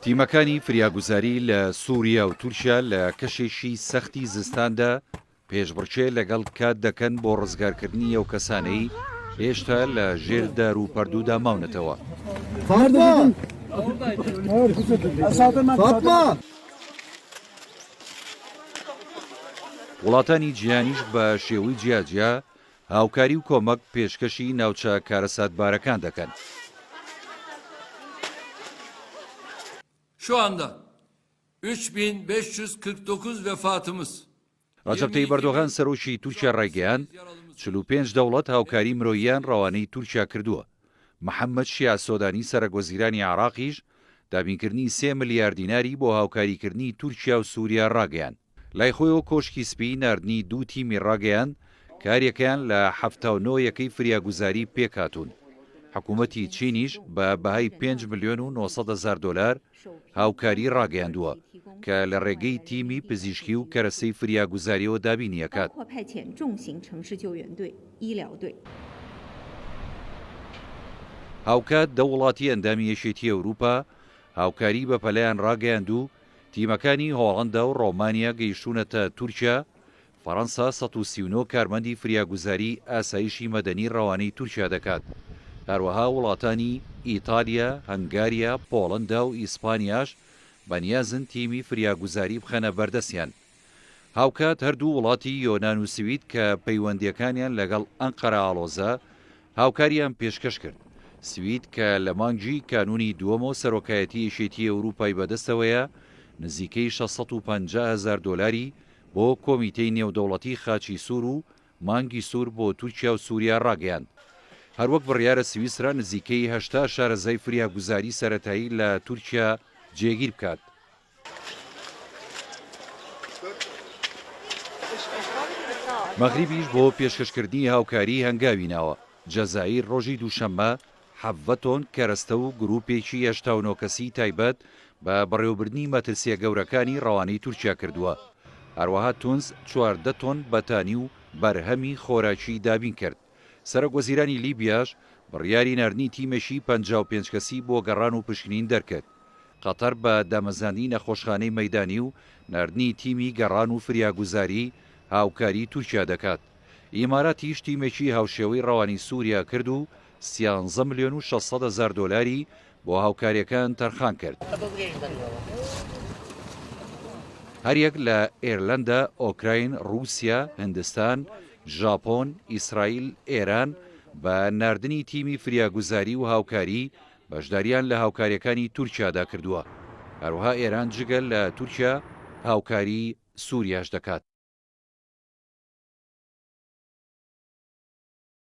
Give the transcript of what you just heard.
تیمەکانی فریاگوزاری لە سووریا و تورکیا لە کەشێکی سەختی زستاندا پێشبڕکێ لەگەڵ کات دەکەن بۆ ڕزگارکردنی ئەو کەسانەی هێشتا لە ژێر دار و پەردوودا ماونەتەوە. وڵاتانی جیهانیش بە شێوەی جیاجیا هاوکاری و کۆمەک پێشکەشی ناوچە کارەساتبارەکان دەکەن. Şu anda 3549 vefatımız. ڕەجەب تەیب ئەردۆغان سەرۆکی تورکیا ڕایگەیاند، 45 دەوڵەت هاوکاری مرۆییان ڕەوانەی تورکیا کردووە. محەممەد شیاع سۆدانی سەرەکوەزیرانی عێراقیش دابینکردنی سێ ملیار دیناری بۆ هاوکاریکردنی تورکیا و سووریا ڕاگەیاند. لای خۆیەوە کۆشکی سپی ناردنی دوو تیمی ڕاگەیاند کە هەریەکەیان لە 79 یەکەی فریاگوزاری پێکهاتوون. حکوومەتی چینیش بە بەهای پێنج ملیۆن و 900 هەزار دۆلار هاوکاری ڕاگەیاندووە کە لە ڕێگەی تیمی پزیشکی و کەرەسەی فریاگوزاریەوە دابینی ئەکات. هاوکات دە وڵاتی ئەندامی یەکێتی ئەوروپا هاوکاری بەپەلەیان ڕاگەیاند و تیمەکانی هۆڵەندا و ڕۆمانیا گەیشتوونەتە تورکیا، فەرەنسا 139 کارمەندی فریاگوزاری ئاسایشی مەدەنی ڕەوانەی تورکیا دەکات، هەروەها وڵاتانی ئیتالیا، هەنگاریا، پۆڵەندا و ئیسپانیاش بەنیازن تیمی فریاگوزاری بخەنە بەردەستیان. هاوکات هەردوو وڵاتی یۆنان و سوید کە پەیوەندییەکانیان لەگەڵ ئەنقەرە ئاڵۆزە، هاوکارییان پێشکەش کرد. سوید کە لە مانگی کانوونی دووەمەوە سەرۆکایەتی یەکێتیی ئەوروپای بەدەستەوەیە، نزیکەی 650 هەزار دۆلاری بۆ کۆمیتەی نێودەوڵەتی خاچی سوور و مانگی سوور بۆ تورکیا و سووریا ڕاگەیاند. هەروەک بڕیارە سویسرا نزیکەی 80 شارەزای فریاگوزاری سەرەتایی لە تورکیا جێگیر بکات. مەغریبیش بۆ پێشکەشکردنی هاوکاری هەنگاوی ناوە. جەزائیر ڕۆژی دووشەممە 17 تۆن کەرەستە و گرووپێکی 89 کەسیی تایبەت بە بەڕێوەبردنی مەترسییە گەورەکانی ڕەوانەی تورکیا کردووە. هەروەها تونس 14 تۆن بەتانی و بەرهەمی خۆراکی دابین کرد. سەرۆکوەزیرانی لیبیاش بڕیاری ناردنی تیمێکی 55 کەسی بۆ گەڕان و پشکنین دەرکرد. قەتەر بە دامەزراندنی نەخۆشخانەی مەیدانی و ناردنی تیمی گەڕان و فریاگوزاری هاوکاری تورکیا دەکات. ئیماراتیش تیمێکی هاوشێوەی ڕەوانی سوریا کرد و سیانزە ملیۆن و 600 هەزار دۆلاری بۆ هاوکارییەکان تەرخان کرد. هەریەک لە ئێرلەندا، ئۆکراین، ڕووسیا، هندستان، ژاپۆن، ئیسرائیل، ئێران بە ناردنی تیمی فریاگوزاری و هاوکاری بەشداریان لە هاوکارییەکانی تورکیادا کردووە، هەروەها ئێران جگە لە تورکیا هاوکاری سوریاش دەکات.